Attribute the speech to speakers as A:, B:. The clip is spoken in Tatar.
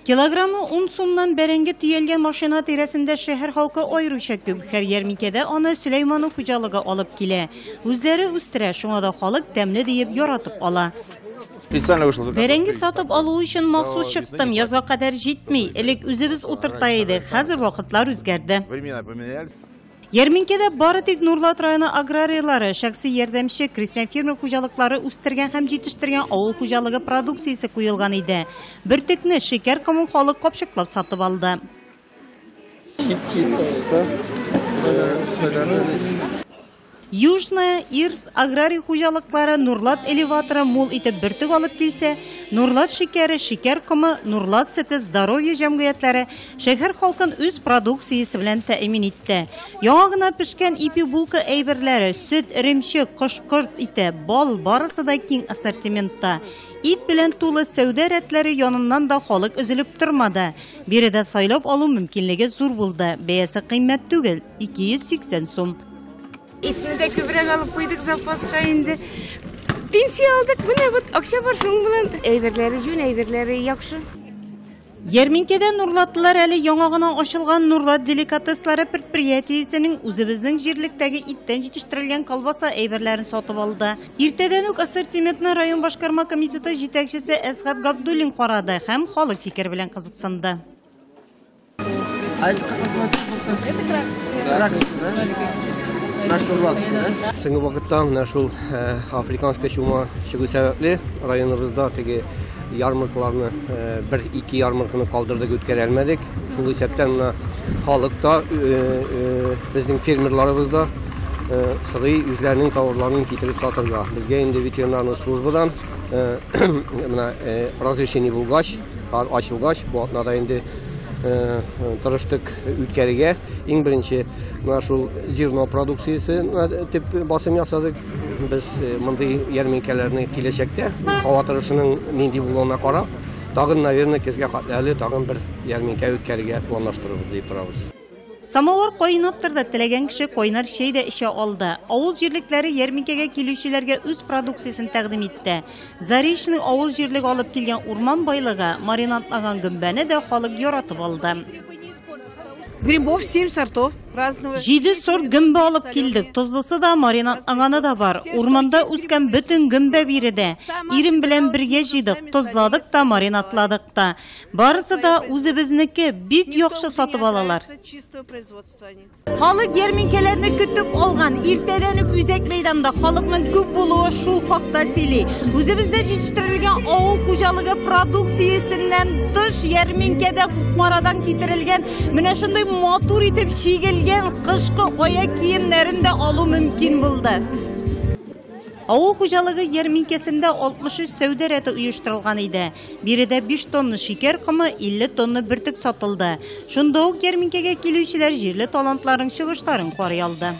A: Килограммы 10 сумнан бәрәңге төялгән машина тирәсендә шәһәр халкы аеруча күп. Һәр ярминкәдә аны Сөләйманов хуҗалыгы алып килә. Үзләре үстерә, шуңа да халык тәмле диеп яратып ала. Бәрәңге сатып алу өчен махсус чыктым, язга кадәр җитми. Элек үзебез утырта идек, хәзер вакытлар үзгәрде. Ярминкәдә бары тик Нурлат районы аграрийлары, шәхси ярдәмче, крестьян-фермер хуҗалыклары үстергән һәм җитештергән авыл хуҗалыгы продукциясе куелган иде. Бөртекне, шикәр комын халык капчыклап сатып алды. Южная, Ирс аграрий хуҗалыклары Нурлат элеваторы мул итеп бөртек алып килсә, Нурлат шикәре, шикәр комы, Нурлат сөте, Здоровье җәмгыятьләре шәһәр халкын үз продукциясе белән тәэмин итте. Яңа гына пешкән ипи булка әйберләре, сөт, эремчек, кош-корт ите, бал барысы да киң ассортиментта. Ит белән тулы сәүдә рәтләре яныннан да халык өзелеп тормады. Биредә сайлап алу мөмкинлеге зур булды. Бәясе кыйммәт түгел 280 сум.
B: Итне дә күбрәк алып куйдык запаска инде. Пенсия алдык, менә вот акча бар шуның белән. Әйберләре җүн, әйберләре яхшы.
A: Ярминкәдә нурлатлылар әле яңа гына ачылган Нурлат деликатеслары предприятиесенең үзебезнең җирлектәге иттән җитештерелгән колбаса әйберләрен сатып алды. Иртәдән үк ассортиментны район башкарма комитеты җитәкчесе Әсгать Габдуллин карады һәм халык фикере белән кызыксынды.
C: А это как называется? Это кракс. Наш нурлатский, да?
D: Соңгы вакытта менә шул африканская чума чыгу сәбәпле районыбызда теге ярмаркаларны бер-ике ярмарканы калдырдык, үткәрә алмадык. Шул исәптән менә халык та, безнең фермерларыбыз да сорый үзләренең товарларын китереп сатырга. Безгә инде ветеринарный службадан менә разрешение булгач, ачылгач, бу атнада инде тырыштык үткәрергә. Иң беренче менә шул зерно продукциясе дип басым ясадык. Без мондый ярминкәләрне киләчәктә һава торышының нинди булуына карап, тагын, наверное, көзгә хәтле әле тагын бер ярминкә үткәрергә планлаштырабыз дип торабыз.
A: Самовар кайнап торды, теләгән кеше кайнар чәй дә эчә алды. Авыл җирлекләре ярминкәгә килүчеләргә үз продукциясен тәкъдим итте. Заречный авыл җирлеге алып килгән урман байлыгы, маринадланган гөмбәне дә халык яратып алды.
E: Грибов 7 сортов разного.
A: 7 сорт гөмбә алып килдек. Тозлысы да, маринадланганы да бар. Урманда үскән бөтен гөмбә биредә. Ирем белән бергә җыйдык, тозладык та, маринадладык та. Барысы да үзебезнеке, бик яхшы сатып алалар. Халык ярминкәләрне көтеп алган. Иртәдән үк үзәк мәйданда халыкның күп булуы шул хакта сөйли. Үзебездә җитештерелгән авыл хуҗалыгы продукциясеннән тыш ярминкәдә Кукмарадан китерелгән менә шундый матур итеп чигелгән кышкы аяк киемнәрен дә алу мөмкин булды. Авыл хуҗалыгы ярминкәсендә 63 сәүдә рәте оештырылган иде. Биредә 5 тонна шикәр комы, 50 тонна бөртек сатылды. Шунда ук ярминкәгә килүчеләр җирле талантларның чыгышларын карый алды.